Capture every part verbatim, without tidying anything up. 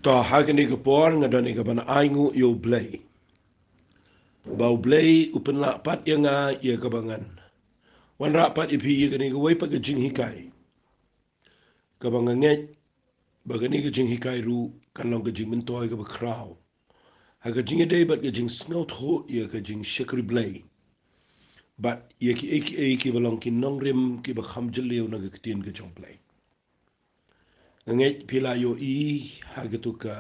To, ha kane ka por nga don ïa ka ban ai nguh ïa U Blei, ba U Blei u pynlah pat ïa nga ïa ka ba ngan wanrah pat ïa phi ïa kane kawei pat ka jinghikai, ka ba nga ngeit ba kane ka jinghikai ruh kan long ka jingmyntoi ka ba khraw ha ka jingïadei bad ka jingsngewthuh ïa ka jingshakri Blei bad ïa kiei kiei ki ba long ki nongrim ki ba kham jylliew na ka ktien ka jong U Blei. Nga ngeit phi la ïohi ha katu ka,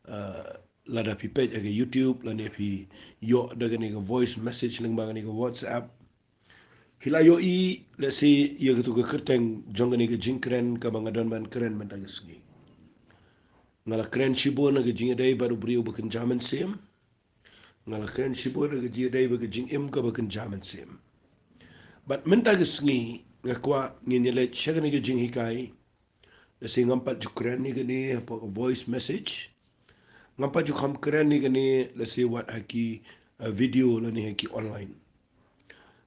eh, lada phi peit ha ka YouTube lane phi ïoh da kane ka voice message lyngba kane ka WhatsApp, phi la ïohi lehse ïa katu ka kyrteng jong kane ka jingkren ka ba nga don ban kren mynta ka sngi. Nga la kren shibun ha ka jingïadei bad u briew ba kynja mynsiem. Nga la kren shibun ha ka jingïadei bad ka jingim ka ba kynja mynsiem. Bad mynta ka sngi nga kwah ngin ïaleit sha kane ka jinghikai. Lehse ngam pat ju kren ïa kane hapoh ka voice message. Ngam pat ju kham kren ïa kane lehse wat ha ki, eh, video lane ha ki online.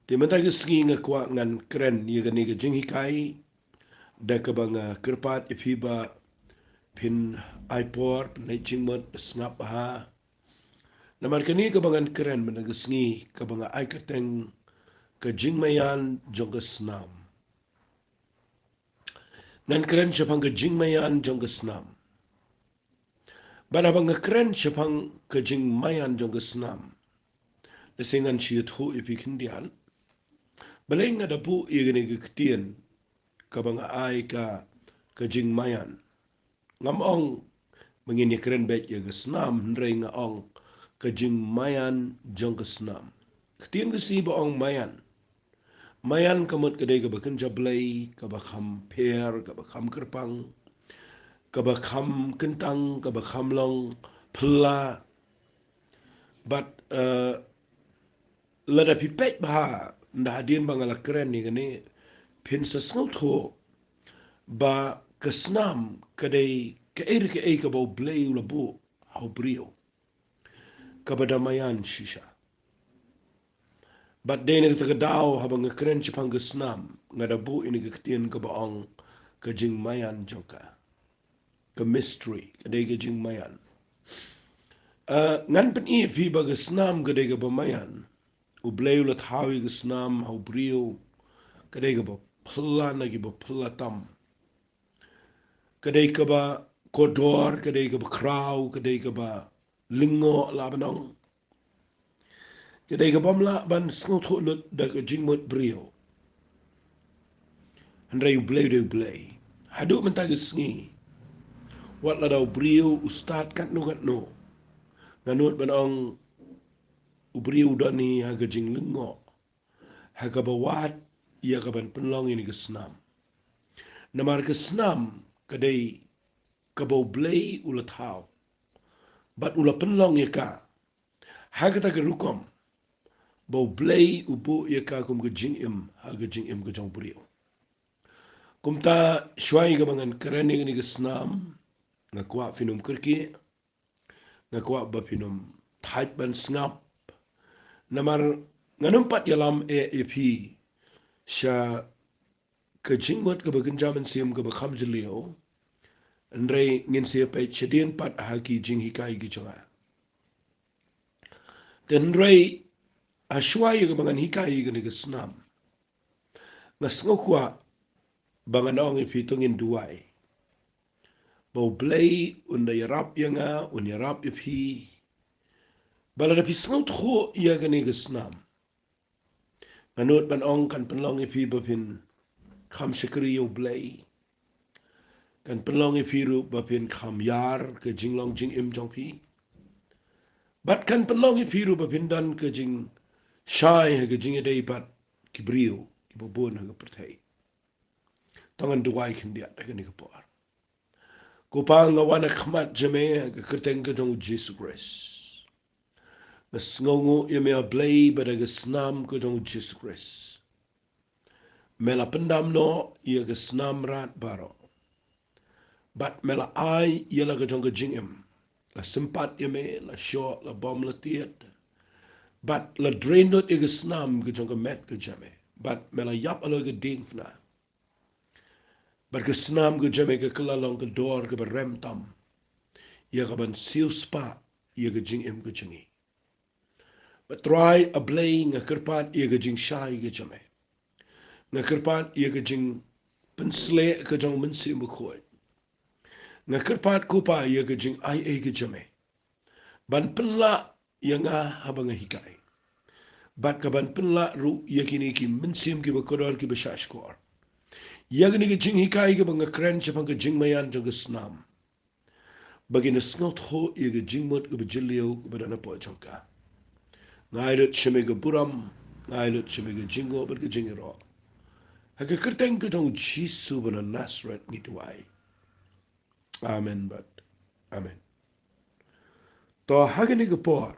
Te mynta ka sngi nga kwah ngan kren ïa kane ka jinghikai da ka ba nga kyrpad ïa phi ba phin ai por, phin leit jingmut, sngap bha. Namar kane ka ba ngan kren mynta ka sngi ka ba nga ai kyrteng ka jingmaïan jong ka snam. Ngan kren shaphang ka jingmaïan jong ka snam. Bad haba nga kren shaphang ka jingmaïan jong ka snam, lehse ngan shu ïathuh ïa phi khyndiat. Balei nga da buh ïa kane ka ktien ka ba nga ai ka, ka jingmaïan. Ngam ong ba ngin ïa kren beit ïa ka snam, hynrei nga ong ka jingmaïan jong ka snam. Ka ktien ka sngi ba ong maïan. Maïan ka mut ka dei ka ba kynja Blei, ka ba kham pher, ka ba kham kyrpang, ka ba kham kyntang, ka ba kham long phylla. Bad, eh, lada phi peit bha, ynda hadien ba nga la kren ïa kane, phin sa sngewthuh ba ka snam ka dei kaei re kaei ka ba U Blei u la buh ha u briew ka ba da maïan shisha. Bad dei na kata ka daw haba nga kren shaphang ka snam, nga da buh ïa kane ka ktien ka ba ong ka jingmaïan jong ka. Ka mystery, ka dei ka jingmaïan. Ah, ngan pyni ïa phi ba ka snam ka dei ka ba maïan. U Blei u la thaw ïa ka snam ha u briew ka dei ka ba phylla na ki ba phylla tam. Ka dei ka ba kordor, ka dei ka ba khraw, ka dei ka ba lyngngoh lah ban ong. Ka dei ka bym lah ban sngewthuh lut da ka jingmut briew. Hynrei U Blei u dei U Blei. Haduh mynta ka sngi, wat lada u briew u stad katno katno, nga nud ban ong u briew u don hi ha ka jinglyngngoh, ha ka ba wad ïa ka ban pynlong ïa kane ka snam. Namar ka snam ka dei ka ba U Blei u la thaw bad u la pynlong ïa ka ha kata ka rukom ba U Blei u buh ïa ka kum ka jingim ha ka jingim ka jong u briew. Kumta shuwa ïa ka ba ngan kren ïa kane ka snam, nga kwah phin ym kyrkieh, nga kwah ba phin ym thait ban sngap. Namar ngan ym pat ïalam eh ïa phi sha ka jingmut ka ba kynja mynsiem ka ba kham jylliew. Hynrei ngin sa ïa peit shadien pat ha ki jinghikai ki jong nga. Te hynrei ha shuwa ïa ka ba ngan hikai ïa kane ka snam, nga sngew kwah ba ngan ong ïa phi to ngin duwai ba U Blei un da ïarap ïa nga, un ïarap ïa phi. Ba lada phi sngewthuh ïa kane ka snam, nga nud ban ong kan pynlong ïa phi ba phin kham shakri ïa U Blei. Kan pynlong ïa phi ruh ba phin kham ïar ka jinglong jingim jong phi. Bad kan pynlong ïa phi ruh ba phin don ka jingshai ha ka jingïadei bad ki briew ki ba bun ha ka pyrthei. To ngan duwai khyndiat ha kane ka por. Ko Pa, nga wan ha khmat jong me ha ka kyrteng ka jong U Jisu Khrist. Nga sngewnguh ïa me A Blei bad ha ka snam ka jong U Jisu Khrist. Me la pyndam noh ïa ka snam rat baroh. Bad me la ai ïa la ka jong ka jingim. La sympat ïa me, la shoh, la bom, la tied. Bad la drain lut ïa ka snam ka jong ka met ka jong me. Bad me la ïap halor ka diengphna. Bad ka snam ka jong me ka kylla long ka dor ka ba rem tam. ïa ka ban siewspah ïa ka jingim ka jong ngi. Bad Trai A Blei, nga kyrpad ïa ka jingshai ka jong me. Nga kyrpad ïa ka jingpynsleh ka jong u Mynsiem Bakhuid. Nga kyrpad, ko Pa, ïa ka jingaiei ka jong me ban pynlah ïa nga haba nga hikai, bad ka ban pynlah ruh ïa kine ki mynsiem kiba kordor kiba shahshkor. Ïa kine ki jinghikai kiba nga kren shaphang ka jingmaïan jong ka snam, ba kin da sngewthuh ïa ka jingmut kaba jylliew kaba don hapoh jong ka. Nga ai lut sha me ka burom, nga ai lut sha me ka jingnguh bad ka jingïaroh. Ha ka kyrteng ka jong u Jisu ba na Nasareth ngi duwai. Amen bad amen. To, ha kane ka por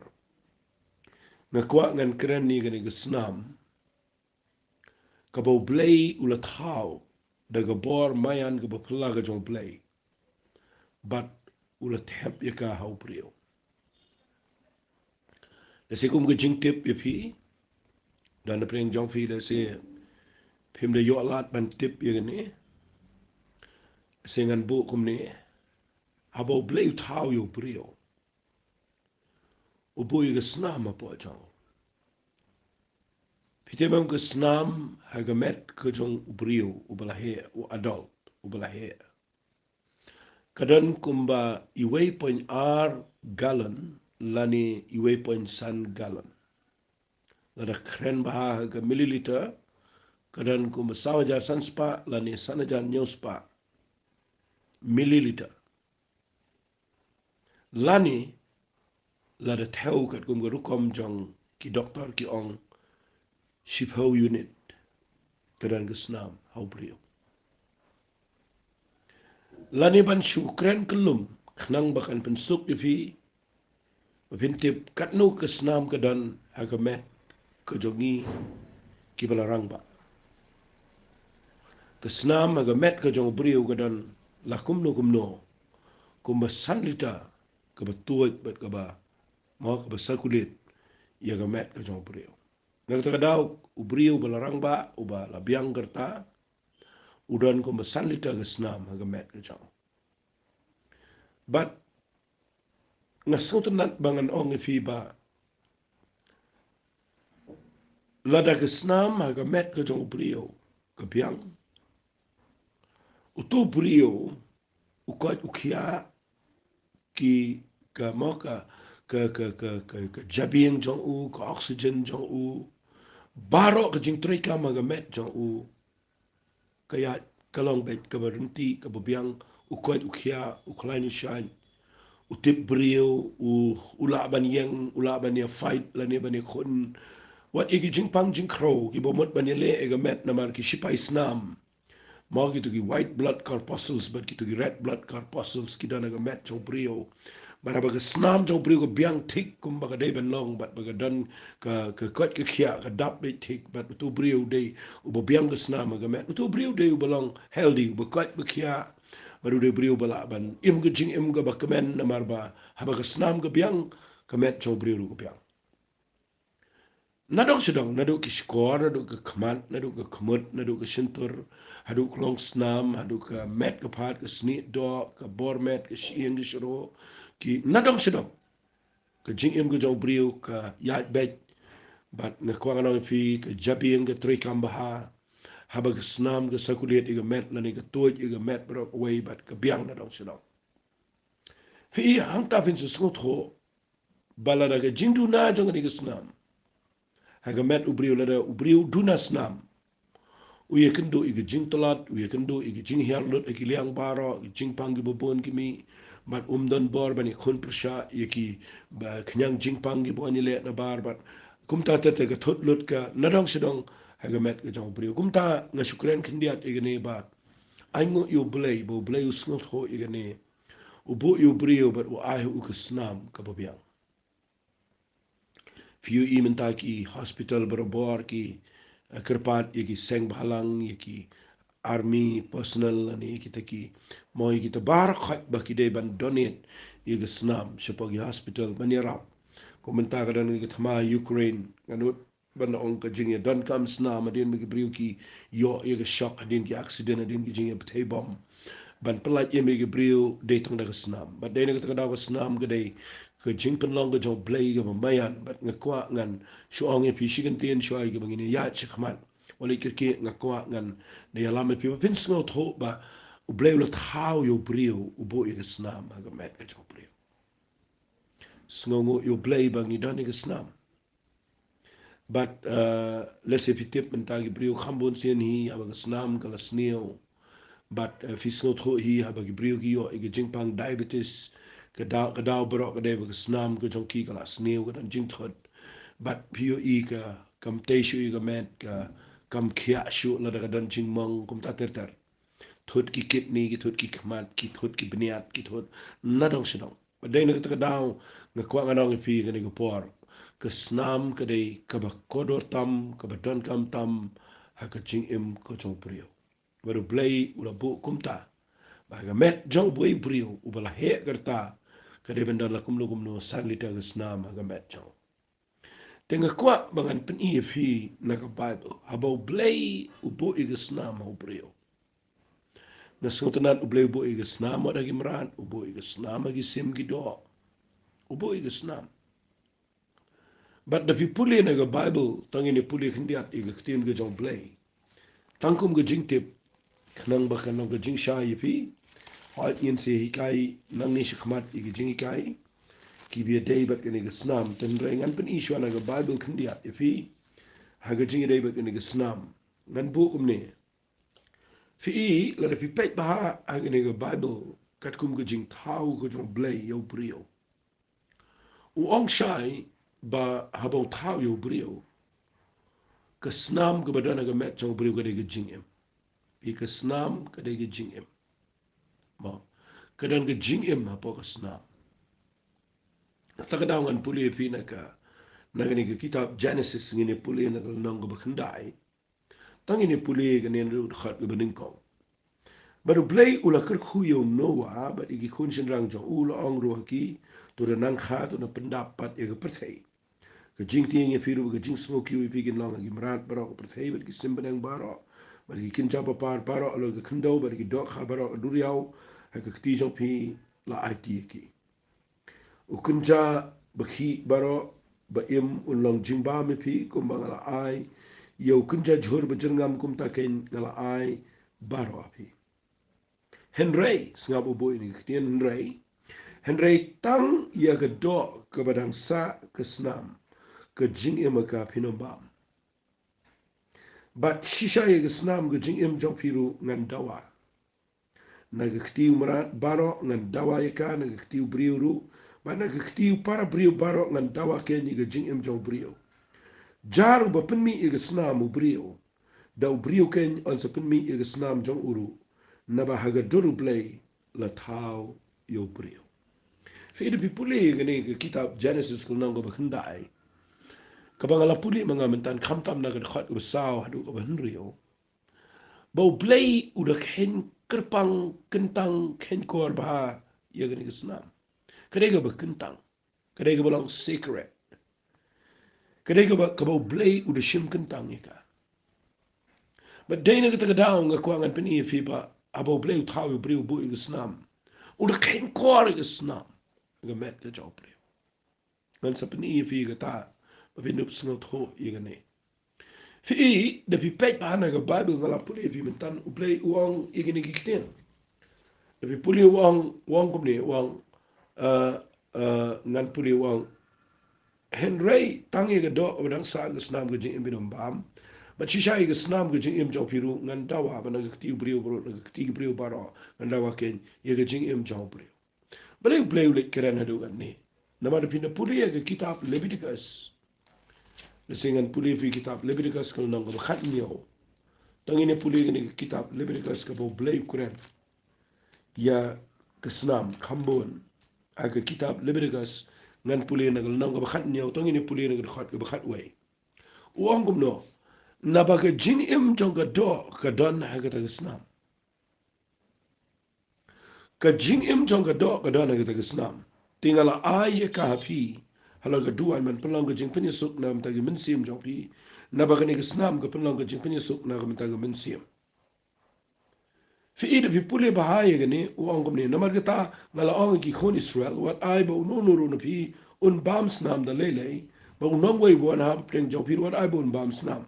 nga kwah ngan kren ïa kane ka snam kaba U Blei u la thaw da ka bor maïan kaba phylla ka jong U Blei, bad u la thep ïa ka ha u briew. Lehse kum ka jingtip ïa phi, don napdeng jong phi lehse phim da ïoh lad ban tip ïa kane. Lehse ngan buh kumne: haba U Blei u thaw ïa u briew, u buh ïa ka snam hapoh jong u. Phi tip em, ka snam ha ka met ka jong u briew uba la heh, u adult uba la heh, ka don kumba iwei point ar gallon lane iwei point san gallon. Lada kren bha ha ka milliliter, ka don kumba saw hajar san spah lane san hajar hynñiew spah milliliter. Lane lada thew katkum ka rukom jong ki doktor ki ong shiphew unit, ka don ka snam ha u briew. Lane ban shu kren kyllum khnang ba kan pynsuk ïa phi, ba phin tip katno ka snam ka don ha ka met ka jong ngi kiba la rangbah. Ka snam ha ka met ka jong u briew ka don la kumno kumno, kumba san liter kaba tuid bad kaba, mo, kaba circulate ïa ka met ka jong u briew. Na kata ka daw, u briew uba la rangbah, uba la biang ka rta, u don kumba san liter ka snam ha ka met ka jong u. Bad nga sngewtynnat ba ngan ong ïa phi ba lada ka snam ha ka met ka jong u briew ka biang, uto u briew, u koit u khiah, ki, ka, mo, ka, ka, ka, ka, ka, ka jabieng jong u, ka oxygen jong u, baroh ka jingtreikam ha ka met jong u, ka ïaid, ka long beit kaba ryntih, kaba biang. U koit u khiah, u khlaiñ u shaiñ, u tip briew, u, u lah ban ïeng, u lah ban ïa fight lane ban ïa khun. Wat ïa ki jingpang jingkhrew kiba mut ban ïaleh ïa ka met namar ki shipai snam. Mo, kito ki white blood corpuscles bad kito ki red blood corpuscles ki don ha ka met jong u briew. Bad haba ka snam jong u briew ka biang thik kumba ka dei ban long, bad ba ka don ka, ka koit ka khiah ka dap beit thik, bad uto u briew u dei uba biang ka snam ha ka met. Uto u briew u dei uba long healthy, uba koit ba khiah, bad u dei u briew uba lah ban im ka jingim kaba kmen, namar ba haba ka snam ka biang, ka met jong u briew ruh ka biang. Nadong shadong, naduh ki shkor, naduh ka khmat, naduh ka khmut, naduh ka shyntur, haduh ka long snam, haduh ka met ka phad, ka snieh doh, ka bor met, ka shyieng ka shro, ki nadong shadong ka jingim ka jong u briew ka ïaid beit. Bad nga kwah ngan ong ïa phi, ka jabieng ka treikam bha, haba ka snam ka circulate ïa ka met lane ka tuid ïa ka met baroh kawei, bad ka biang nadong shadong. Phi i, hangta phin sa sngewthuh ba lada ka jingduna jong kane ka snam ha ka met u briew, lada u briew u duna snam, u ïakynduh ïa ka jingtlot, u ïakynduh ïa ka jinghiar lut ha ki liang baroh, ki jingpang kiba bun ki mih, bad um don bor ban ïakhun pyrshah ïa ki, ba, khñiang jingpang kiba wan ïaleh nabar, bad kumta te te ka thut lut ka nadong shadong ha ka met ka jong u briew. Kumta nga shu kren khyndiat ïa kane ba ainguh ïa U Blei, ba U Blei u sngewthuh ïa kane, u buh ïa u briew bad u ai ha u ka snam kaba biang. Phi ïohi mynta ki hospital barabor ki, eh, kyrpad ïa ki seng bhalang, ïa ki army personnel lane ïa kita ki, mo, ïa kita baroh khoit ba ki dei ban donate ïa ka snam shapoh ki hospital ban ïarap. Kum mynta ka don ka thma Ukraine, ngan nud ban ong ka jingïadonkam snam hadien ba ki briew ki ïoh ïa ka shock hadien ki accident, hadien ki jingïabthei bom. ban pyllait im ïa ki briew dei tang da ka snam. Bad dei na kata ka daw ka snam ka dei ka jingpynlong ka jong U Blei kaba maïan, bad nga kwah ngan shu ong ïa phi shi kyntien shuwa ïa kaba ngin ïaid shakhmat. Wat leit kyrkieh, nga kwah ngan da ïalam ïa phi ba phin sngewthuh ba U Blei u la thaw ïa u briew, u buh ïa ka snam ha ka met ka jong u briew. Sngewnguh ïa U Blei ba ngi don ïa ka snam. Bad, eh, lehse phi tip mynta ki briew kham bun sien hi haba ka snam ka la sniew. Bad, eh, phi sngewthuh hi haba ki briew ki ïoh ïa ka jingpang diabetes, ka daw, ka daw baroh ka dei ba ka snam ka jong ki ka la sniew, ka don jingthut. Bad phi ïohi ka, kam tei shuh ïa ka met, ka, kam khiah shuh lada ka don jingmong, kumta ter ter. Thut ki kidney, ki thut ki khmat, ki thut ki bniat, ki thut nadong shadong. Bad dei na kata ka daw nga kwah ngan ong ïa phi kane ka por, ka snam ka dei kaba kordor tam, kaba donkam tam ha ka jingim ka jong u briew. Bad U Blei u la buh kumta ba ha ka met jong uwei u briew uba la heh ka rta, ka dei ban don la kumno kumno san liter ka snam ha ka met jong u. Te nga kwah ba ngan pyni ïa phi na ka Baibl, haba U Blei u buh ïa ka snam ha u briew. Nga sngewtynnat U Blei u buh ïa ka snam wat ha ki mrad, u buh ïa ka snam ha ki sim ki doh. U buh ïa ka snam. Bad da phi pule na ka Baibl, tang ngin ïa pule khyndiat ïa ka ktien ka jong U Blei. Tang kum ka jingtip, khnang ba kan long ka jingshai ïa phi. Hooid, ngin sa hikai nangne shakhmat ïa ka jinghikai kiba ïadei bad kane ka snam, hynrei ngan pyni shuwa na ka Baibl khyndiat ïa phi ha ka jingïadei bad kane ka snam. Ngan buh kumne. Phi i, lada phi peit bha ha kane ka Baibl, katkum ka jingthaw ka jong U Blei ïa u briew, u ong shai ba haba u thaw ïa u briew, ka snam kaba don ha ka met jong u briew ka dei ka jingim. Phi, ka snam ka dei ka jingim. Mo, ka don ka jingim hapoh ka snam. Kata ka daw ngan pule ïa phi na ka, na kane ka kitab Genesis, ngin ïa pule na ka lynnong kaba khyndai. Tang ngin ïa pule kane na ka dkhot kaba nyngkong. Bad U Blei u la kyrkhu ïa u Noah bad ïa ki khun shynrang jong u, u la ong ruh ha ki, to da nang kha, to da pyndap pat ïa ka pyrthei. Ka jingtieng ïa phi ruh bad ka jingsngewkhia ïa phi kin long ha ki mrad baroh ka pyrthei bad ki sim bneng baroh bad ki kynja papar baroh halor ka khyndew bad ki dohkha baroh ka duriaw. Ha ka kti jong phi la aiti ïa ki. U kynja bakhih baroh ba im un long jingbam ïa phi, kumba nga la ai ïa u kynja jhur bajyrngam, kumta keiñ nga la ai baroh ha phi. Hynrei, sngap, u buh ïa kane ka ktien hynrei. Hynrei tang ïa ka doh kaba dang sah ka snam ka jingim ha ka phin ym bam. Bad shisha ïa ka snam ka jingim jong phi ruh ngan dawa. Na ka kti u mrad baroh ngan dawa ïa ka, na ka kti u briew ruh, bad na ka kti u para briew baroh ngan dawa keiñ ïa ka jingim jong u briew. Jar uba pynmih ïa ka snam? U briew. Da u briew keiñ un sa pynmih ïa ka snam jong u ruh, naba ha ka dur U Blei la thaw ïa u briew. Phi, da phi pule ïa kane ka kitab Genesis ka lynnong kaba khyndai, kaba nga la pule ma nga mynta, khamtam na ka dkhot kaba saw haduh kaba hynriew, ba U Blei u da kheiñ kyrpang kyntang, kheiñ kor bha ïa kane ka snam. Ka dei kaba kyntang. Ka dei kaba long sacred. Ka dei kaba, kaba U Blei u da shim kyntang ïa ka. Bad dei na kata ka daw nga kwah ngan pyni ïa phi ba haba U Blei u thaw ïa u briew, u buh ïa ka snam, u da kheiñ kor ïa ka snam ha ka met ka jong u briew. Ngan sa pyni ïa phi kata ba phin ïoh sngewthuh ïa kane. Phi i, da phi peit bha na ka Baibl, nga la pule ïa phi mynta, U Blei u ong ïa kine ki ktien. Da phi pule, u ong, u ong kumne, u ong, eh, eh, ngan pule, u ong, hynrei tang ïa ka doh kaba dang sah ka snam ka jingim phin ym bam. Bad shisha ïa ka snam ka jingim jong phi ruh ngan dawa, bad na ka kti u briew baroh, na ka kti ki briew baroh ngan dawa keiñ ïa ka jingim jong u briew. Balei U Blei u leit kren haduh katne? Namar da phin da pule ïa ka kitab Leviticus. Lehse ngan pule ïa phi kitab Leviticus ka lynnong kaba khathynñiew. Tang ngin ïa pule ïa ka kitab Leviticus kaba U Blei u kren ïa ka snam kham bun. Ha ka kitab Leviticus ngan pule na ka lynnong kaba khathynñiew, tang ngin ïa pule na ka dkhot kaba khatwei. U ong kumno? Naba ka jingim jong ka doh ka don ha kata ka snam. Ka jingim jong ka doh ka don ha kata ka snam. Te nga la ai ïa ka ha phi halor ka duwan ban pynlong ka jingpynïasuk na ka bynta ka mynsiem jong phi. Naba kane ka snam ka pynlong ka jingpynïasuk na ka bynta ka mynsiem. Phi i da phi pule bha ïa kane, u ong kumne: Namar kata nga la ong ïa ki khun Israel, wat ai ba uno uno ruh na phi un bam snam da lei lei, bad u nongwei ba wan ha pdeng jong phi ruh wat ai ba un bam snam.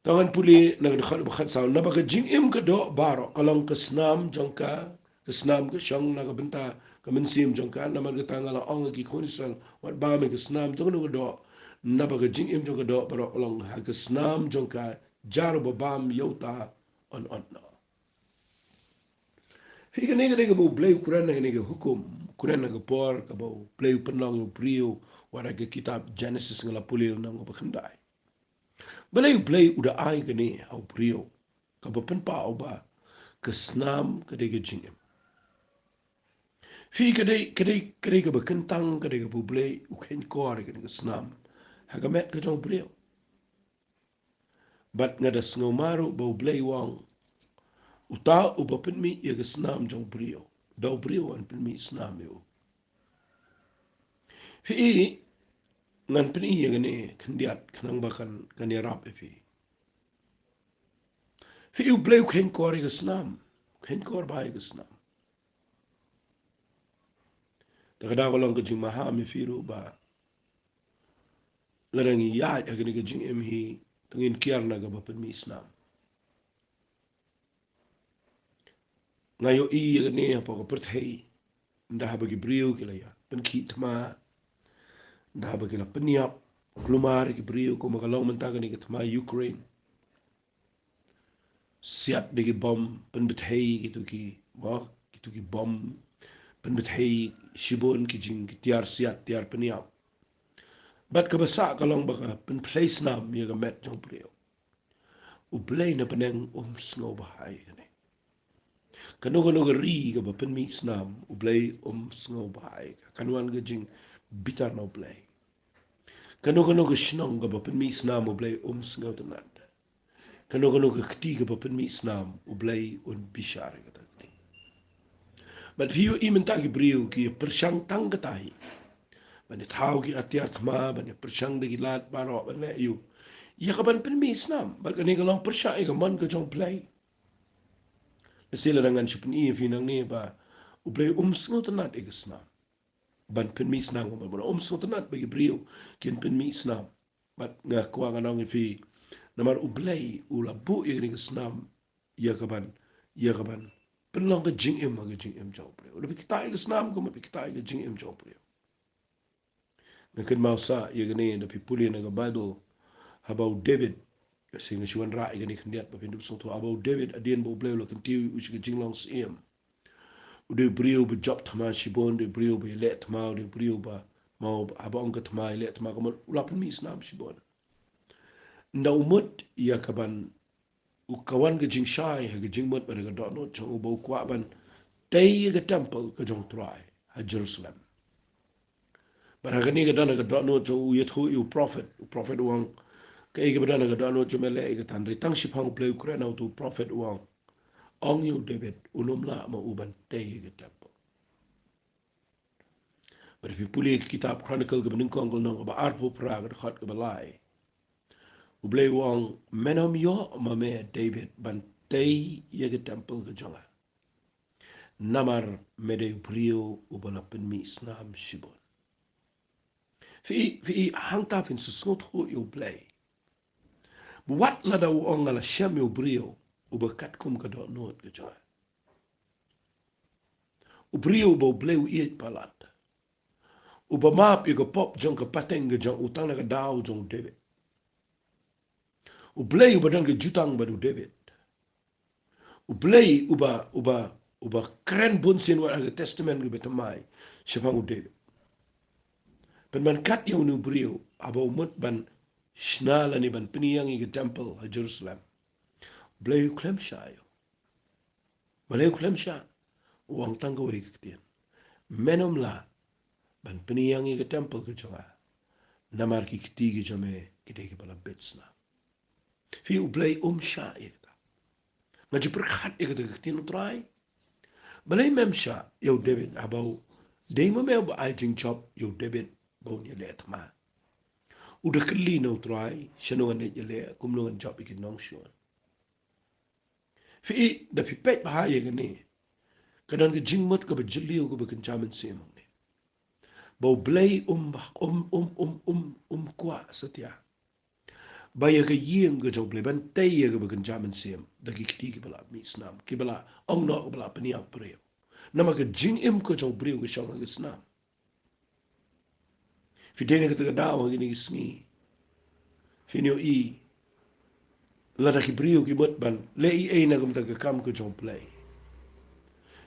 Tang ngan pule na ka dkhot ba khatsaw: Naba ka jingim ka doh baroh ka long ka snam jong ka, ka snam ka shong na ka bynta ka mynsiem jong ka. Namar kata nga la ong ïa ki khun Israel, wat bam ïa ka snam jong kano ka doh. Naba ka jingim jong ka doh baroh ka long ha ka snam jong ka, jar uba bam ïa uta un ot noh. Phi, kane ka dei kaba U Blei u kren ha kane ka hukum, u kren ha ka por kaba U Blei u pynlong ïa u briew, wat ha ka kitab Genesis nga la pule lynnong kaba khyndai. Balei U Blei u da ai kane ha u briew, kaba pynpaw ba ka snam ka dei ka jingim? Phi, ka dei, ka dei, ka dei kaba kyntang, ka dei kaba U Blei u kheiñkor ïa kane ka snam ha ka met ka jong u briew. Bad nga da sngewmar ruh ba U Blei u ong, uta uba pynmih ïa ka snam jong u briew, da u briew un pynmih snam ïa u. Phi i, ngan pyni ïa kane khyndiat khnang ba kan, kan ïarap ïa phi. Phi i, U Blei u kheiñkor ïa ka snam, u kheiñkor bha ïa ka snam. Te ka daw ka long ka jingmaham ïa phi ruh ba lada ngi ïaid ha kane ka jingim hi, to ngin kiar na kaba pynmih snam. Nga ïohi ïa kane hapoh ka pyrthei, ynda haba ki briew ki la ïa pynkhih thma, ynda haba ki la pynïap, kulmar ki briew, kumba ka long mynta kane ka thma Ukraine. Siat da ki bom, pynbthei kito ki, mo, kito ki bom, pynbthei shibun ki jing, ki tiar siat, tiar pynïap. Bad kaba sah ka long ba ka pynphlei snam ïa ka met jong u briew. U Blei na bneng um sngewbha ïa kane. Kano kano ka ri kaba pynmih snam, U Blei um sngewbha ïa ka. Kan wan ka jingbitar na U Blei. Kano kano ka shnong kaba pynmih snam, U Blei um sngewtynnad. Kano kano ka kti kaba pynmih snam, U Blei un bishar ïa kata ka kti. Bad phi ïohi mynta ki briew ki pyrshang tang kata hi, ban ïa thaw ki atiar thma, ban ïa pyrshang da ki lad baroh, ban leh ïa u, ïa kaban pynmih snam. Bad kane ka long pyrshah ïa ka mon ka jong U Blei. Lehse lada ngan shu pyni ïa phi nangne ba U Blei um sngewtynnad ïa ka snam, ban pynmih snam, kumba U Blei um sngewtynnad ba ki briew kin pynmih snam. Bad nga kwah ngan ong ïa phi, namar U Blei u la buh ïa kane ka snam ïa kaban, ïa kaban pynlong ka jingim ha ka jingim jong u briew. Lada phi kta ïa ka snam, kumba phi kta ïa ka jingim jong u briew. Nga kynmaw sa ïa kane, lada phi pule na ka Baibl, haba u David, nga sngew shu wanrah ïa kane khyndiat ba phin dup sngewthuh, haba u David, hadien ba U Blei u la kyntiew ïa u sha ka jinglong syiem, u dei u briew ba jop thma shibun, u dei u briew ba ïaleh thma, u dei u briew ba, mo, haba ong ka thma ïaleh thma, kumba u la pynmih snam shibun. Ynda u mut ïa kaban, u, ka wan ka jingshai ha ka jingmut bad ka dohnud jong u ba u kwah ban tei ïa ka temple ka jong U Trai ha Jerusalem. Bad ha kane ka don ka dohnud jong u, u ïathuh ïa u prophet, u prophet u ong, kaei kaba don ka dohnud jong me leh ïa kata? Hynrei tang shiphang U Blei u kren, uta u prophet u ong, ong ïa u David un ym lah ma u ban tei ïa ka temple. Bad phi pule ka kitab Chronicle kaba nyngkong, ka lynnong kaba arphew phra, ka dkhot kaba lai, U Blei u ong, men ym ïoh ma me David ban tei ïa ka temple ka jong nga, namar me dei u briew uba la pynmih snam shibun. Phi, phi, hangta phin sa sngewthuh ïa U Blei. Wat lada u ong nga la shem ïa u briew uba katkum ka dohnud ka jong nga, u briew uba U Blei u ïeit palat, uba map ïa ka pop jong ka pateng ka jong u tang na ka daw jong u David. U Blei uba don ka jutang bad u David. U Blei uba, uba, uba kren bunsien wat ha ka Testament kaba thymmai shaphang u David. Pynban kat ïa une u briew, haba u mut ban shna lane ban pynïeng ïa ka temple ha Jerusalem, U Blei u khlem shah ïa u. Balei u khlem shah? U ong tang kawei ka ktien: Men ym lah ban pynïeng ïa ka temple ka jong nga, namar ki kti ki jong me ki dei kiba la bit snam. Phi, U Blei um shah ïa kata. Nga ju pyrkhat ïa kata ka ktien U Trai. Balei mem shah ïa u David haba u, dei ma me uba ai jingjop ïa u David ba un ïaleh thma? U da kylli na U Trai, shano ngan leit ïaleh, kumno ngan jop ïa ki nongshun? Phi i, da phi peit bha ïa kane, ka don ka jingmut kaba jylliew kaba kynja mynsiem hangne. Ba U Blei um ba, um, um, um, um, um kwah satia ba ïa ka ïing ka jong U Blei ban tei ïa kaba kynja mynsiem da ki kti kiba la mih snam, kiba la ong noh, kiba la pynïap briew. Namar ka jingim ka jong u briew ka shong ha ka snam. Phi dei na kata ka daw ha kine ki sngi, phin ïohi lada ki briew ki mut ban leh ei ei na ka bynta ka kam ka jong U Blei.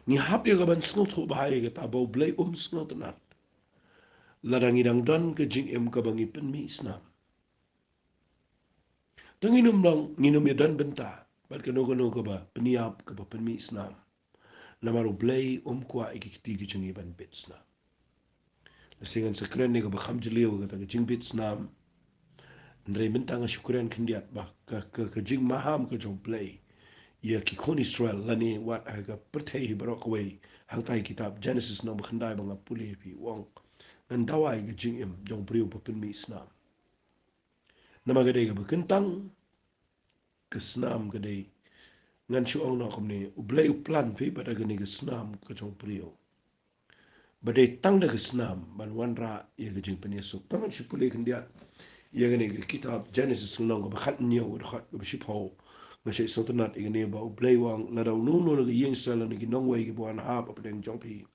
Ngi hap ïa ka ban sngewthuh bha ïa kata ba U Blei um sngewtynnat lada ngi dang don ka jingim kaba ngi pynmih snam. Te ngin ym long, ngin ym ïa don bynta bad kano kano kaba pynïap, kaba pynmih snam. Namar U Blei um kwah ïa ki kti ki jong ngi ban bit snam. Lashai ngan sa kren ïa kaba kham jylliew kata ka jingbit snam. Hynrei mynta nga shu kren khyndiat ba ka, ka, ka jingmaham ka jong U Blei ïa ki khun Israel lane wat ha ka pyrthei hi baroh kawei. Hangtai kitab Genesis lynnong ba khyndai ba nga pule ïa phi, u ong, ngan dawa ïa ka jingim jong u briew ba pynmih snam. Namar ka dei kaba kyntang, ka snam ka dei, ngan shu ong noh kumne, U Blei u plan phi bad ha kane ka snam ka jong u briew. Ba dei tang da ka snam ban wanrah ïa ka jingpynïasuk. Tang ngan shu pule khyndiat ïa kane ka kitab Genesis lynnong kaba khathynñiew, dkhot kaba shiphew. Nga sa sngewtynnat ïa kane ba U Blei u ong, lada uno uno na ka ïing Israel lane ki nongwei kiba wan hap hapdeng jong phi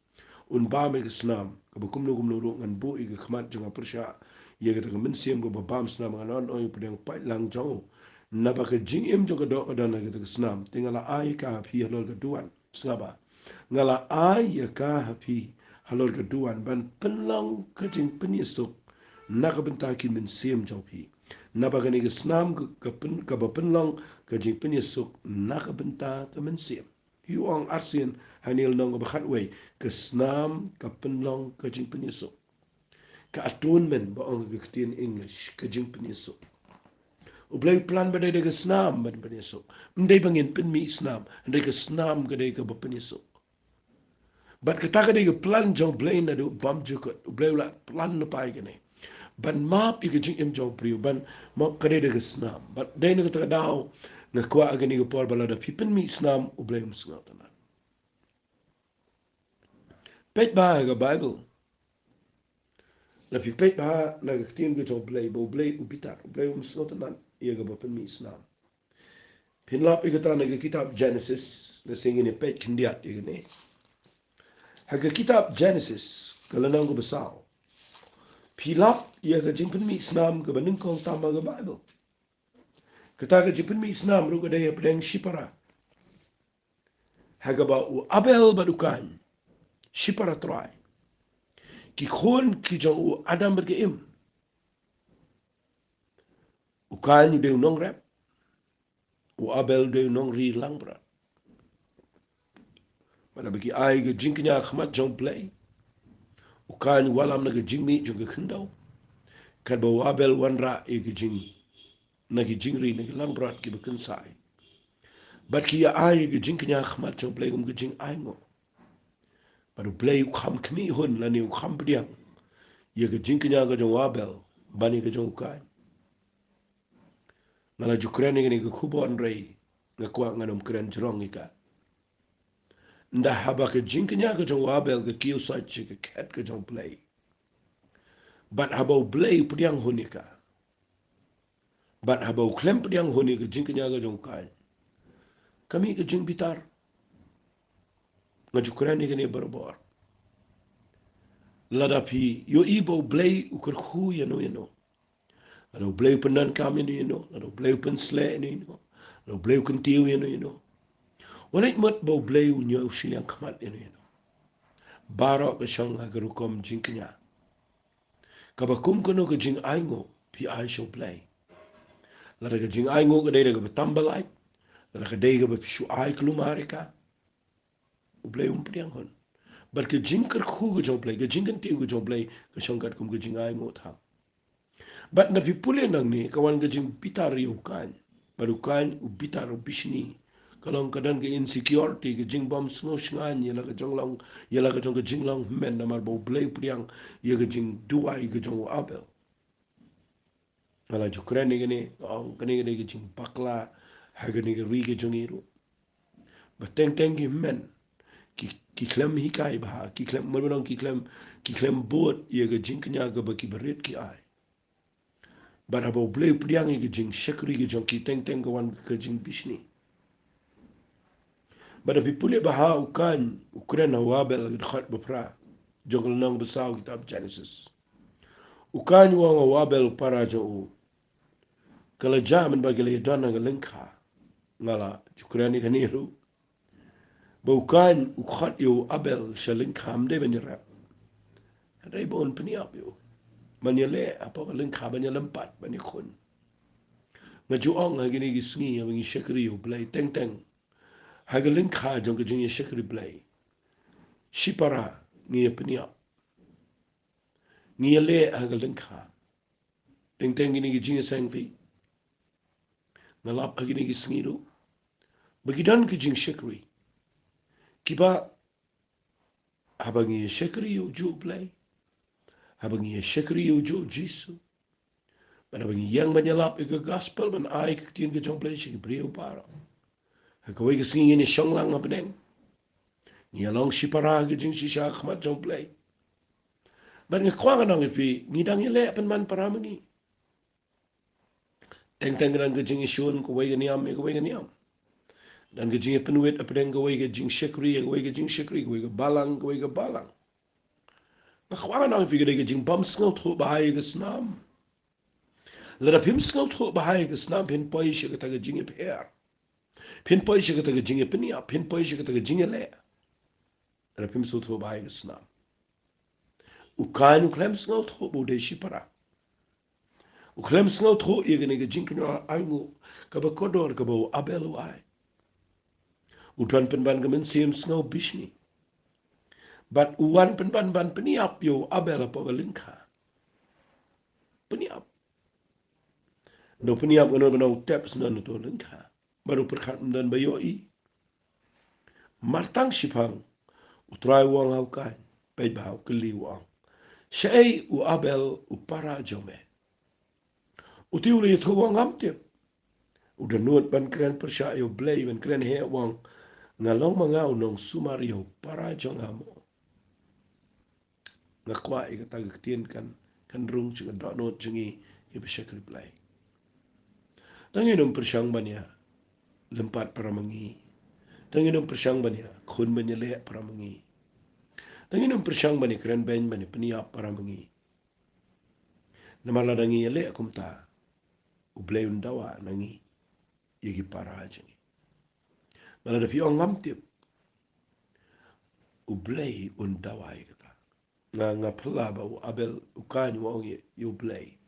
un bam ïa ka snam, kaba kumno kumno ruh ngan buh ïa ka khmat jong nga pyrshah ïa kata ka mynsiem kaba bam snam, ngan ot noh ïa u pdeng paitlang jong u. Naba ka jingim jong ka doh ka don ha kata ka snam, te nga la ai ïa ka ha phi halor ka duwan. Sngap bha. Nga la ai ïa ka ha phi halor ka duwan ban pynlong ka jingpynïasuk na ka bynta ki mynsiem jong phi. Naba kane ka snam ka, ka pyn, kaba pynlong ka jingpynïasuk na ka bynta ka mynsiem. Phi, u ong arsien ha kane ka lynnong kaba khatwei, ka snam ka pynlong ka jingpynïasuk. Ka atonement ba ong ha ka ktien English, ka jingpynïasuk. U Blei u plan ba dei da ka snam ban pynïasuk. Ym dei ba ngin pynmih snam, hynrei ka snam ka dei kaba pynïasuk. Bad kata ka dei ka plan jong U Blei naduh bymjukut. U Blei u la plan lypa ïa kane ban map ïa ka jingim jong u briew, ban map ka dei da ka snam. Bad dei na kata ka daw nga kwah ha kane ka por ba lada phi pynmih snam, U Blei um sngewtynnat. Peit bha ha ka Baibl. Lada phi peit bha na ka ktien ka jong U Blei, ba U Blei u bitar, U Blei um sngewtynnat ïa kaba pynmih snam. Phin lap ïa kata na ka kitab Genesis, lashai ngin ïa peit khyndiat ïa kane. Ha ka kitab Genesis, ka lynnong kaba saw, phi lap ïa ka jingpynmih snam kaba nyngkong tam ha ka Baibl. Kata ka jingpynmih snam ruh ka dei hapdeng shipara. Ha kaba u Abel bad u Kain, shipara trai, ki khun ki jong u Adam bad ka Im. U Kain u dei u nongrep, u Abel u dei u nongri langbrot. Bad haba ki ai ka jingkñia ha khmat jong U Blei, u Kain u wallam na ka jingmih jong ka khyndew, katba u Abel u wanrah ïa ka jing, na ki jingri, na ki langbrot kiba kynsai. Bad ki ïa ai ïa ka jingkñia ha khmat jong U Blei kum ka jingainguh. Bad U Blei u kham khmih hun lane u kham pdiang ïa ka jingkñia ka jong u Abel ban ïa ka jong u Kain. Nga la ju kren ïa kane ka khubor hynrei nga kwah ngan ym kren jrong ïa ka. Ynda haba ka jingkñia ka jong u Abel ka kiew sait sha ka khet ka jong U Blei, bad haba U Blei u pdiang hun ïa ka, bad haba u khlem pdiang hun ïa ka jingkñia ka jong u Kain, ka mih ka jingbitar. Nga ju kren ïa kane barabor. Lada phi ïohi ba U Blei u kyrkhu ïano ïano, lada U Blei u pyndonkam ïano ïano, lada U Blei u pynsleh ïano ïano, lada U Blei u kyntiew ïano ïano, wat leit mut ba U Blei u ñiew shiliang khmat ïano ïano. Baroh ka shong ha ka rukom jingkñia. Kaba kum kano ka jingainguh phi ai sha U Blei. Lada ka jingainguh ka dei da kaba tam ba lait, lada ka dei kaba phi shu ai kulmar ïa ka, U Blei um pdiang hun. Bad ka jingkyrkhu ka jong U Blei, ka jingkyntiew ka jong U Blei, ka shong katkum ka jingainguh tam. Bad lada phi pule nangne, ka wan ka jingbitar ïa u Kain. Bad u Kain u bitar, u bishni. Ka long, ka don ka insecurity, ka jingbym sngewshngaiñ ïa la ka jong long, ïa la ka jong ka jinglong hynmen namar ba U Blei u pdiang ïa ka jingduwai ka jong u Abel. Nga la ju kren ïa kane, nga ong kane ka dei ka jingbakla ha kane ka ri ka jong ngi ruh. Ba teng teng ki hynmen ki, ki khlem hikai bha, ki khlem, mano mano ki khlem, ki khlem bud ïa ka jingkñia kaba ki barit ki ai. Bad haba U Blei u pdiang ïa ka jingshakri ka jong ki, teng teng ka wan ka jingbishni. Bad haba phi pule bha ha u Kain, u kren ha u Abel, ka dkhot ba phra jong ka lynnong ba saw kitab Genesis. U Kain u ong ha u Abel u para jong u, ka la jia mynba ki la ïadon ha ka lyngkha. Nga la ju kren ïa kane ruh. Ba u Kain u khot ïa u Abel sha lyngkha, ym dei ban ïarep, hynrei ba un pynïap ïa u, ban ïaleh hapoh ka lyngkha, ban ïalympat, ban ïakhun. Nga ju ong ha kine ki sngi, haba ngi shakri ïa U Blei, teng teng ha ka lyngkha jong ka jingïashakri Blei, shipara ngi ïa pynïap, ngi ïaleh ha ka lyngkha. Teng teng kine ki jingïaseng phi, nga lap ha kine ki sngi ruh ba ki don ki jingshakri kiba, haba ngi ïashakri ïa ujuh U Blei, haba ngi ïashakri ïa ujuh U Jisu, bad haba ngi ïeng ban ïalap ïa ka gospel, ban ai ka ktien ka jong U Blei sha ki briew baroh, ha kawei ka sngi ngin ïashong lang ha bneng. Ngi ïa long shipara ha ka jingshisha ha khmat jong U Blei. Bad nga kwah ngan ong ïa phi, ngi dang ïaleh pynban para ma ngi. Teng teng ka don ka jingïashun kawei ka niam ïa kawei ka niam. Don ka jingïapynwit hapdeng kawei ka jingshakri ïa kawei ka jingshakri, kawei ka balang ïa kawei ka balang. Nga kwah ngan ong ïa phi, ka dei ka jingbym sngewthuh bha ïa ka snam. Lada phim sngewthuh bha ïa ka snam, phin poi sha kata ka jingïapher, phin poi sha kata ka jingïapynïap, phin poi sha kata ka jingïaleh. Lada phim sngewthuh bha ïa ka snam. U Kain u khlem sngewthuh ba u dei shipara. U khlem sngewthuh ïa kane ka jingkynmaw ainguh kaba kordor kaba u Abel u ai. U don pynban ka mynsiem sngewbishni. Bad u wan pynban ban pynïap ïa u Abel hapoh ka lyngkha. Pynïap. Ynda u pynïap, kano kano u tep sha uto u lyngkha. Bad u pyrkhat ym don ba ïohi. Mar tang shiphang, U Trai u ong ha u Kain, peit bha, u kylli, u ong, shaei u Abel u para jong me? Uti u la ïathuh u ong, ngam tip. U dohnud ban kren pyrshah ïa U Blei, ban kren heh, u ong, nga long ma nga u nongsumar ïa u para jong nga mo? Nga kwah ïa kata ka ktien kan, kan rung sha ka dohnud jong ngi kiba shakri Blei. Tang ngin ym pyrshang ban ïalympat para ma ngi. Tang ngin ym pyrshang ban ïakhun ban ïaleh para ma ngi. Tang ngin ym pyrshang ban ïakren beiñ, ban ïapynïap para ma ngi. Namar lada ngi ïaleh kumta, U Blei un dawa na ngi ïa ki para jong ngi. Bad lada phi ong ngam tip, U Blei un dawa ïa kata. Nga, nga phylla ba u Abel, u Kain u ong ïa, ïa U Blei,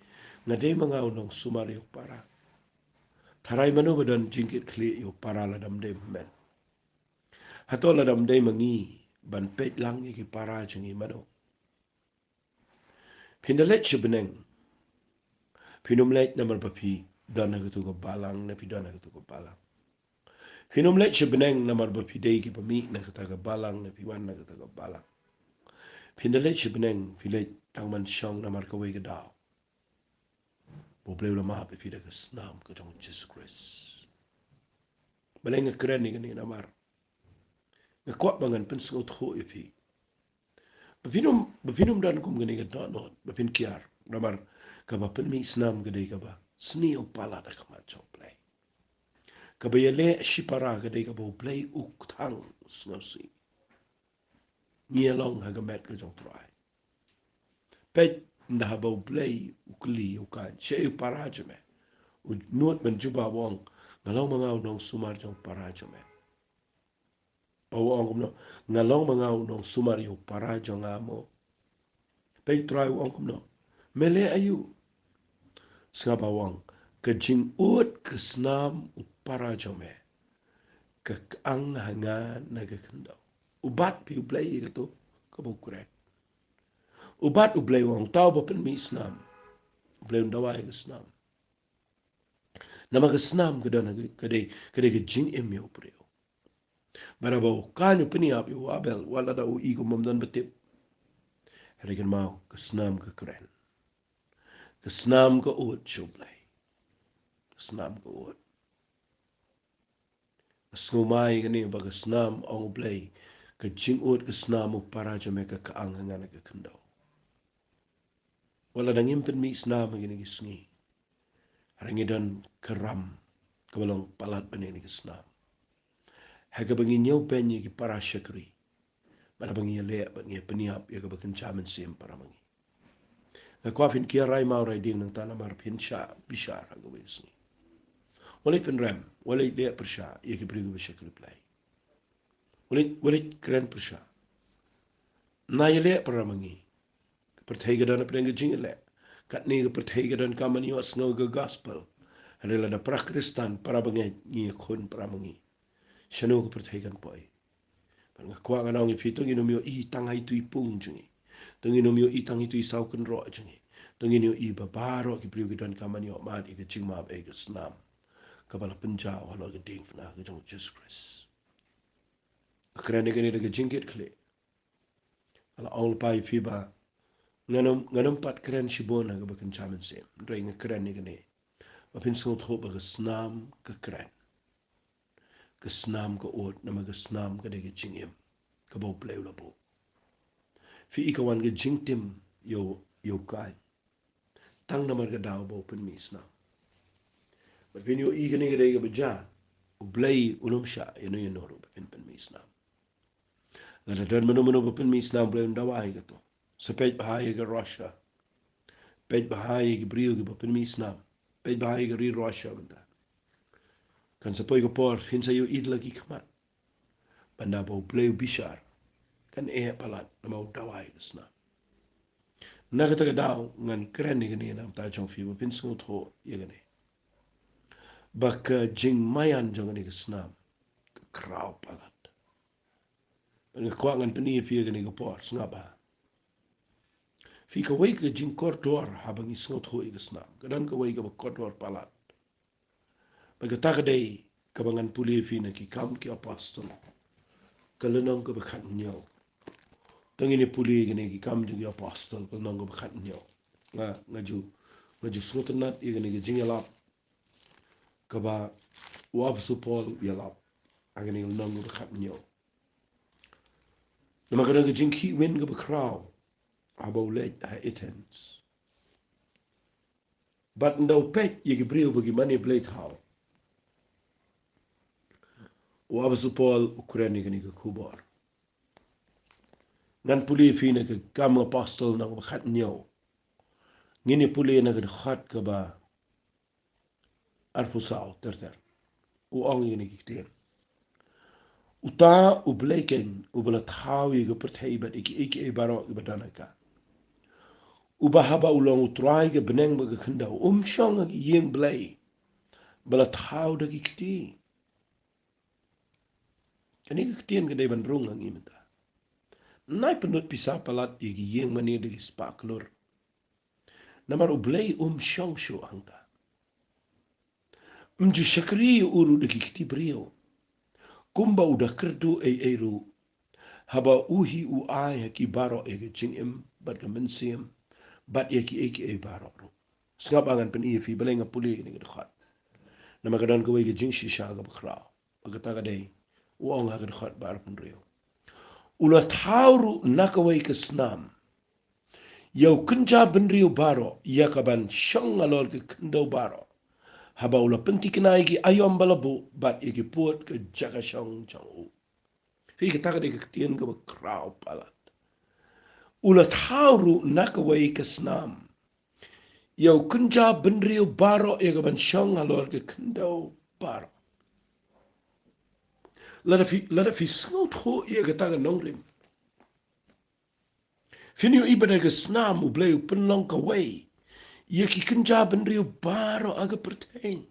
nga dei ma nga u nongsumar ïa u para. Tharai mano ba don jingkitkhlieh ïa u para lada ym dei ma me? Hato lada ym dei ma ngi ban peit lang ïa ki para jong ngi, mano? Phin da leit sha bneng, phin ym leit namar ba phi don ha katu ka balang ne phi don ha katu ka balang. Phin ym leit sha bneng namar ba phi dei kiba mih na kata ka balang ne phi wan na kata ka balang. Phin da leit sha bneng, phi leit tang ban shong namar kawei ka daw, ba U Blei u la map ïa phi da ka snam ka jong U Jisu Khrist. Balei nga kren ïa kane? Namar nga kwah ba ngan pynsngewthuh ïa phi ba phin ym, ba phin ym don kum kane ka dohnud ba phin kiar. Namar kaba pynmih snam ka dei kaba sniew palat ha khmat jong U Blei. Kaba ïaleh shipara ka dei kaba U Blei u kthang, u sngewsih. Ngi ïa long ha ka met ka jong U Trai. Peit, ynda haba U Blei u kylli ïa u Kain, shaei u para jong me? U nud ban jubab, u ong, nga long ma nga u nongsumar jong u para jong me. Ba u ong kumno? Nga long ma nga u nongsumar ïa u para jong nga mo? Peit, U Trai u ong kumno? Me leh aïu? Sngap, ba u ong, ka jingud ka snam u para jong me ka kyang ha nga na ka khyndew. U bat phi U Blei ïa kato kaba u kren. U bat U Blei, u ong, uta uba pynmih snam, U Blei un dawa ïa ka snam. Namar ka snam ka don, ka dei, ka dei ka jingim ïa u briew. Bad haba u Kain u pynïap ïa u Abel, wat lada u i kum bym don ba tip, hynrei kynmaw, ka snam ka kren. Ka snam ka ud sha U Blei. Ka snam ka ud. Sngewmai kane ba ka snam, ong U Blei, ka jingud ka snam u para jong me ka khang hangne ha ka khyndew. Wat la dang im pynmih snam ha kine ki sngi, hynrei ngi don ka ram kaba long palat ban ïa kane ka snam, ha kaba ngi ñiew beiñ ïa ki para shakri, bad haba ngi ïaleh bad ngi pynïap ïa kaba kynja mynsiem para ma ngi. Nga kwah phin ïa rai maw rai dieng nangta namar phin shah bishar ha kawei ka sngi. Wat leit pynrem, wat leit leh pyrshah ïa ki briew kiba shakri Blei. Wat leit, wat leit kren pyrshah. Ngi ïaleh para ma ngi. Ka pyrthei ka don hapdeng ka jingïaleh. Katne ka pyrthei ka donkam ban ïohsngew ïa ka gospel. Hynrei lada para Khristan, para bangeit, ngi ïakhun para ma ngi, shano ka pyrthei kan poi? Bad nga kwah ngan ong ïa phi, to ngin ym ïohi tang ha itu i pung jong ngi. To ngin ym ïohi tang ha itu i saw kynroh jong ngi. To ngin ïohi ba baroh ki briew ki donkam ban ïohmad ïa ka jingmap, ïa ka snam kaba la pynjaw halor ka diengphna ka jong U Jisu Khrist. Nga kren ïa kane da ka jingkitkhlieh. Nga la ong lypa ïa phi ba ngan ym, ngan ym pat kren shibun ha kaba kynja mynsiem. Hynrei nga kren ïa kane ba phin sngewthuh ba ka snam ka kren. Ka snam ka ud, namar ka snam ka dei ka jingim kaba U Blei u la buh. Phi i ka wan ka jingtim ïa u, ïa u Kain, tang namar ka daw ba u pynmih snam. Bad phin ïohi kane ka dei kaba jia, U Blei un ym shah ïano ïano ruh ba phin pynmih snam. Lada don mano mano ba pynmih snam, U Blei un dawa ïa kato. Sa peit bha ïa ka Russia. Peit bha ïa ki briew kiba pynmih snam. Peit bha ïa ka ri Russia mynta. Kan sa poi ka por phin sa ïohi da la ki khmat ban da ba U Blei u bishar, kan eh palat namar u dawa ïa ka snam. Na kata ka daw ngan kren ïa kane na ka bynta jong phi ba phin sngewthuh ïa kane, ba ka jingmaïan jong kane ka snam ka khraw palat. Bad nga kwah ngan pyni ïa phi ïa kane ka por, sngap bha. Phi, kawei ka jingkordor haba ngi sngewthuh ïa ka snam, ka don kawei kaba kordor palat. Bad kata ka dei kaba ngan pule ïa phi na Ki Kam ki Apostol, ka lynnong kaba khathynñiew. To ngin ïa pule ïa kane Ki Kam jong ki Apostol, ka lynnong kaba khathynñiew. Nga, nga ju, nga ju sngewtynnat ïa kane ka jingïalap kaba u Apostol Paul u ïalap ha kane ka lynnong kaba khathynñiew. Namar ka don ka jingkhih win kaba khraw haba u leit ha Athens. Bad ynda u peit ïa ki briew ba ki mane blei thaw, u Apostol Paul u kren ïa kane ka khubor. Ngan pule ïa phi na Ki Kam ki Apostol lynnong kaba khathynñiew. Ngin ïa pule na ka dkhot kaba arphew saw ter ter. U ong ïa kine ki ktien: Uta U Blei keiñ uba la thaw ïa ka pyrthei bad ïa kiei kiei baroh kiba don ha ka, uba haba u long U Trai ka bneng bad ka khyndew, um shong ha ki ïing blei ba la thaw da ki kti. Kane ka ktien ka dei ban rung ha ngi mynta. Nai pynlut pisa palat ïa ki ïing mane da ki spah klur. Namar U Blei um shong shuh hangta. Um ju shakri ïa u ruh da ki kti briew, kumba u da kyrduh ei ei ruh, haba u hi u ai ha ki baroh ïa ka jingim bad ka mynsiem bad ïa kiei kiei baroh ruh. Sngap ba ngan pyni ïa phi, balei nga pule ïa kane ka dkhot. Namar ka don kawei ka jingshisha kaba khraw. Bad kata ka dei, u ong ha ka dkhot ba arphew hynriew: U la thaw ruh na kawei ka snam ïa u kynja bynriew baroh, ïa kaban shong halor ka khyndew baroh, haba u la pynthikna ïa ki aïom ba la buh bad ïa ki pud ka jaka shong jong u. Phi, kata ka dei ka ktien kaba khraw palat. U la thaw ruh na kawei ka snam ïa u kynja bynriew baroh, ïa kaban shong halor ka khyndew baroh. Lada phi, lada phi sngewthuh ïa kata ka nongrim, phin ïohi ba da ka snam U Blei u pynlong kawei ïa ki kynja bynriew baroh ha ka pyrthei.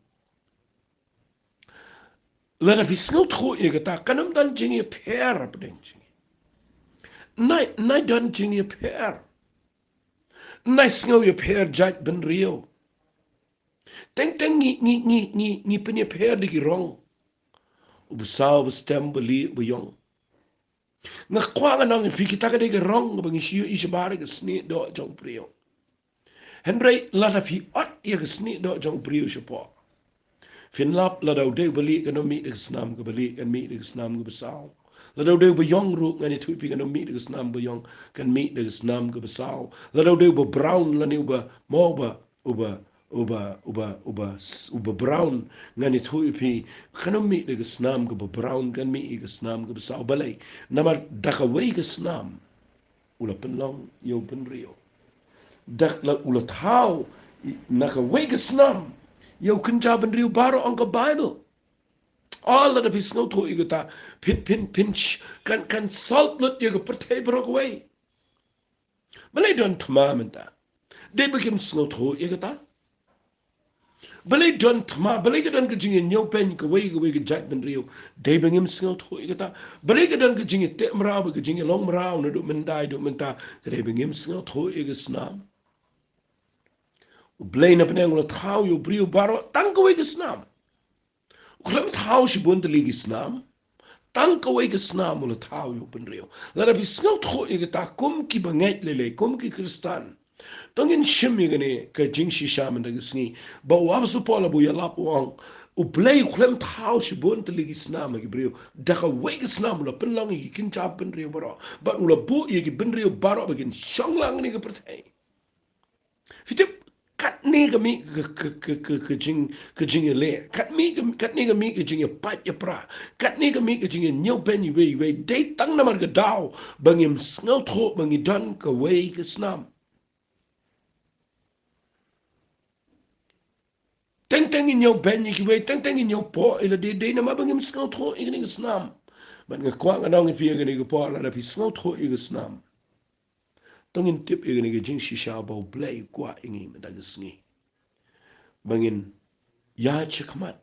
Lada phi sngewthuh ïa kata, kan ym don jingïapher hapdeng jong ngi. Nai, nai don jingïapher. Nai sngew ïapher jait bynriew. Teng teng ngi, ngi, ngi, ngi, ngi pynïapher da ki rong. Uba saw, uba stem, uba lieh, uba ïong. Nga kwah ngan ong ïa phi, kita ka dei ka rong kaba ngi shu ïohi shabar ïa ka snieh doh jong u briew. Hynrei lada phi ot ïa ka snieh doh jong u briew shapoh, Phin lap, lada u dei u balieh kan ym mih da ka snam kaba lieh, kan mih da ka snam kaba saw. Lada u dei u baïong ruh, ngan ïathuh ïa phi, kan ym mih da ka snam baïong, kan mih da ka snam kaba saw. Lada u dei u ba brown lane u ba, mo, u ba, u ba, u ba, u ba, u ba, u ba brown, ngan ïathuh ïa phi, kan ym mih da ka snam kaba brown, kan mih ïa ka snam kaba saw. Balei? Namar da kawei ka snam u la pynlong ïa u bynriew. Da la, u la thaw na kawei ka snam ïa u kynja bynriew baroh, ong ka Baibl. Lada phi sngewthuh ïa kata, phin, phin, phin, sh-, kan, kan solve lut ïa ka pyrthei baroh kawei. Balei don thma mynta? Dei ba kim sngewthuh ïa kata. Balei don thma, balei ka don ka jingïañiewbeiñ kawei kawei ka jaitbynriew? Dei ba ngim sngewthuh ïa kata. Balei ka don ka jingïateh mraw bad ka jingïalong mraw naduh mynta haduh mynta? Ka dei ba ngim sngewthuh ïa ka snam. U Blei na bneng u la thaw ïa u briew baroh tang kawei ka snam. U khlem thaw shibun tylli ki snam. Tang kawei ka snam u la thaw ïa u bynriew. Lada phi sngewthuh ïa kata kum ki bangeit lei lei, kum ki Khristan, to ngin shim ïa kane ka jingshisha mynta ka sngi. Ba u Apostol Paul haba u ïalap u ong, U Blei u khlem thaw shibun tylli ki snam ha ki briew. Da kawei ka snam u la pynlong ïa ki kynja bynriew baroh. Bad u la buh ïa ki bynriew baroh ba kin shong lang ha kane ka pyrthei. Phi tip, katne ka mih ka, ka, ka, ka, ka jing, ka jingïaleh. Katne ka, katne ka mih ka jingïapait ïapra. Katne ka mih ka jingïañiewbeiñ iwei iwei. Dei tang namar ka daw ba ngim sngewthuh ba ngi don kawei ka snam. Teng teng ngi ñiewbeiñ ïa kiwei, teng teng ngi ñiewpoh ïa lade, dei namar ba ngim sngewthuh ïa kane ka snam. Bad nga kwah ngan ong ïa phi ha kane ka por, lada phi sngewthuh ïa ka snam, to ngin tip ïa kane ka jingshisha ba U Blei u kwah ïa ngi mynta ka sngi. Ba ngin ïaid shakhmat.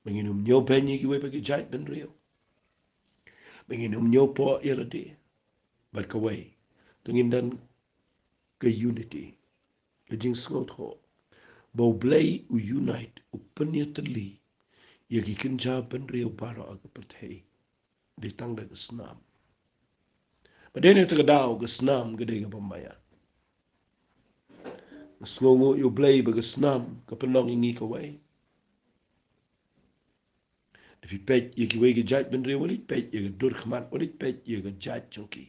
Ba ngin ym ñiewbeiñ ïa kiwei pat ki jaitbynriew. Ba ngin ym ñiewpoh ïa lade. Bad kawei, to ngin don ka unity, ka jingsngewthuh ba U Blei u unite, u pynïatylli ïa ki kynja bynriew baroh ha ka pyrthei. Dei tang da ka snam. Bad dei na kata ka daw ka snam ka dei kaba maya. Nga sngewnguh ïa U Blei ba ka snam ka pynlong ïa ngi kawei. Da phi peit ïa kiwei ki jaitbynriew, wat leit peit ïa ka dur khmat, wat leit peit ïa ka jait jong ki.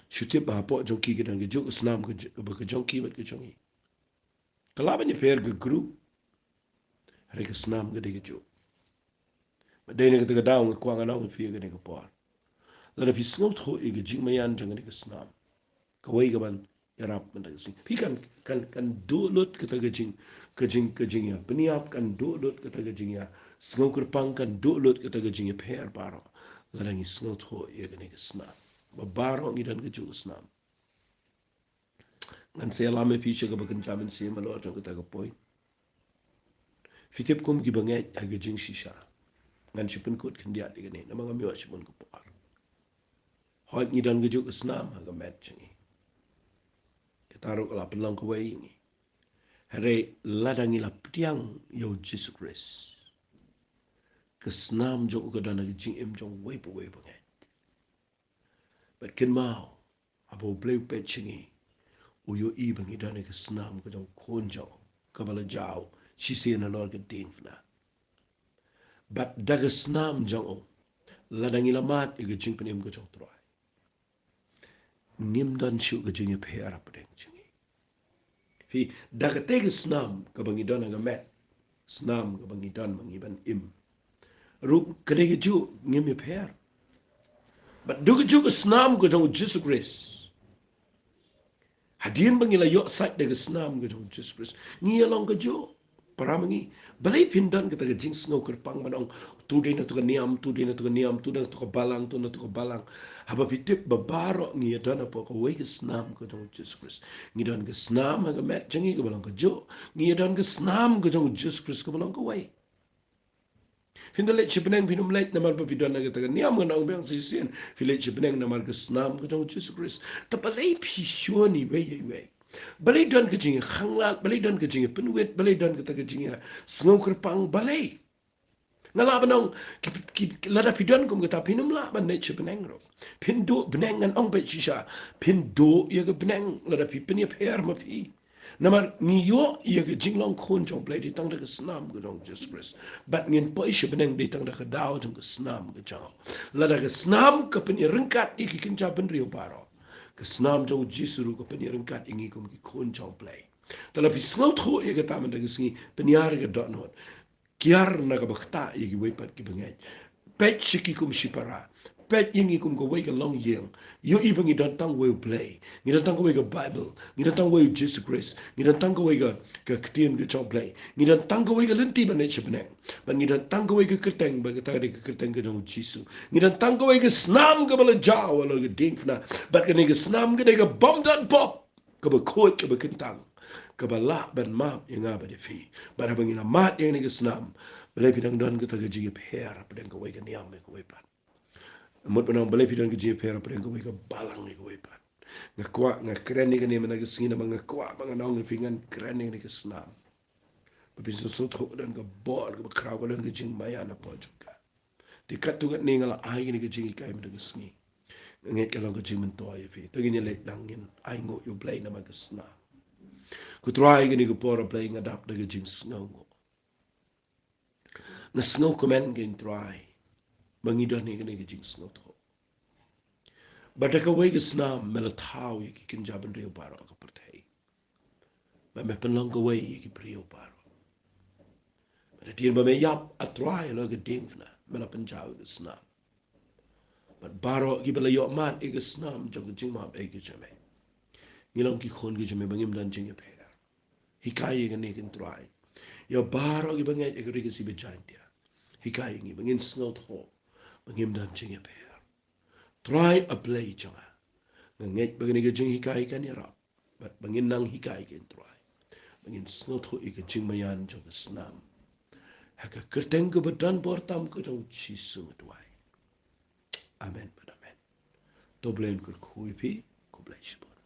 Shu tip ba hapoh jong ki ka don kajuh ka snam, ka ju-, ba ka jong ki bad ka jong ngi. Ka lah ban ïapher ka group, hynrei ka snam ka dei kajuh. Bad dei na kata ka daw nga kwah ngan ong ïa phi ha kane ka por, lada phi sngewthuh ïa ka jingmaïan jong kane ka snam, kawei kaban ïarap mynta ka sngi. Phi kan, kan, kan duh lut kata ka jing, ka jing, ka jingïapynïap, kan duh lut kata ka jingïasngewkyrpang, kan duh lut kata ka jingïapher baroh, lada ngi sngewthuh ïa kane ka snam. Ba baroh ngi don kajuh ka snam. Ngan sa ïalam ïa phi sha kaba kynja mynsiem halor jong kata ka point. Phi tip, kum ki bangeit ha ka jingshisha, ngan shu pynkut khyndiat ïa kane namar ngam ïoh shibun ka por. Hooid, ngi don kajuh ka snam ha ka met jong ngi. Kata ruh ka la pynlong kawei ïa ngi. Hynrei lada ngi la pdiang ïa U Jisu Khrist, ka snam jong u ka don ha ka jingim jong uwei pa uwei u bangeit. Bad kynmaw, haba U Blei u peit sha ngi, u ïohi ba ngi don ïa ka snam ka jong u Khun jong u kaba la jaw shisien halor ka diengphna. Bad da ka snam jong u, lada ngi la mad ïa ka jingpynim ka jong U Trai, ngim don shuh ka jingïapher hapdeng jong ngi. Phi, da katei ka snam kaba ngi don ha ka met, snam kaba ngi don ma ngi ban im ruh, ka dei kajuh, ngim ïapher. Bad da kajuh ka snam ka jong U Jisu Khrist, hadien ba ngi la ïoh sait da ka snam ka jong U Jisu Khrist, ngi ïalong kajuh. Para ma ngi, balei phin don kata ka jingsngewkyrpang ban ong, tu dei na tu ka niam, tu dei na tu ka niam, tu dei na tu ka balang, tu na tu ka balang? Haba phi tip ba baroh ngi ïadon hapoh kawei ka snam ka jong U Jisu Khrist. Ngi don ka snam ha ka met jong ngi kaba long kajuh, ngi ïadon ka snam ka jong U Jisu Khrist kaba long kawei. Phin da leit sha bneng, phin ym leit namar ba phi don na kata ka niam, ngan ong biang shisien, phi leit sha bneng namar ka snam ka jong U Jisu Khrist. Te balei phi shun iwei ïa iwei? Balei don ka jingïakhanglad, balei don ka jingïapynwit, balei don kata ka jingïasngewkyrpang, balei? Nga lah ban ong, ki, ki, lada phi don kum kata, phin ym lah ban leit sha bneng ruh. Phin duh bneng, ngan ong beit shisha, phin duh ïa ka bneng lada phi pynïapher ma phi. Namar ngi ïoh ïa ka jinglong khun jong U Blei dei tang da ka snam ka jong U Jisu Khrist. Bad ngin poi sha bneng dei tang da ka daw jong ka snam ka jong u. Lada ka snam ka pynïaryngkat ïa ki kynja bynriew baroh, ka snam jong U Jisu ruh ka pynïaryngkat ïa ngi kum ki khun jong U Blei. Te lada phi sngewthuh ïa kata mynta ka sngi, pynïar ïa ka dohnud. Kiar na kaba ktah ïa kiwei pat kiba ngeit. Peit sha ki kum shipara. Peit ïa ngi kum kawei ka longïing. Ïohi ba ngi don tang uwei U Blei. Ngi don tang kawei ka Baibl. Ngi don tang uwei U Jisu Khrist. Ngi don tang kawei ka, ka ktien ka jong U Blei. Ngi don tang kawei ka lynti ban leit sha bneng. Bad ngi don tang kawei ka kyrteng, bad kata ka dei ka kyrteng ka jong U Jisu. Ngi don tang kawei ka snam kaba la jaw halor ka diengphna. Bad kane ka snam ka dei ka bym don pop, kaba khuid, kaba kyntang, kaba lah ban map ïa nga bad ïa phi. Bad haba ngi la mad ïa kane ka snam, balei phi dang don kata ka jingïapher hapdeng kawei ka niam ïa kawei pat? Mut ban ong balei phi don ka jingïapher hapdeng kawei ka balang ïa kawei pat? Nga kwah, nga kren ïa kane mynta ka sngi namar nga kwah ba ngan ong ïa phi, ngan kren ïa kane ka snam. Ba phin sngewthuh, ka don ka bor kaba khraw, ka don ka jingmaïan hapoh jong ka. Te katto katne nga la ai kane ka jinghikai mynta ka sngi. Nga ngeit ka long ka jingmyntoi ïa phi. To ngin ïa leit lang, ngin ainguh ïa U Blei namar ka snam. Ko Trai, kane ka por, A Blei, nga dap da ka jingsngewnguh. Nga sngewkmen, ko Trai, ba ngi don ïa kane ka jingsngewthuh ba da kawei ka snam me la thaw ïa ki kynja bynriew baroh ka pyrthei. Ba me pynlong kawei ïa ki briew baroh. Ba da hadien ba me ïap, A Trai, halor ka diengphna, me la pynjaw ïa ka snam. Bad baroh kiba la ïohmad ïa ka snam jong ka jingmap ei ka jong me, ngi long ki khun ka jong me ba ngim don jingïapher. Hikai ïa kane, ko Trai, ïa baroh kiba ngeit ïa ka Ri Khasi ba Jaiñtia. Hikai ïa ngi ba ngin sngewthuh ba ngim don jingïapher. Trai, A Blei jong nga, nga ngeit ba kane ka jinghikai kan ïarap. Bad ba ngin nang hikai, ko Trai, ba ngin sngewthuh ïa ka jingmaïan jong ka snam. Ha ka kyrteng kaba don bor tam ka jong U Jisu nga duwai. Amen bad amen. To U Blei un kyrkhu ïa phi. Khublei shibun.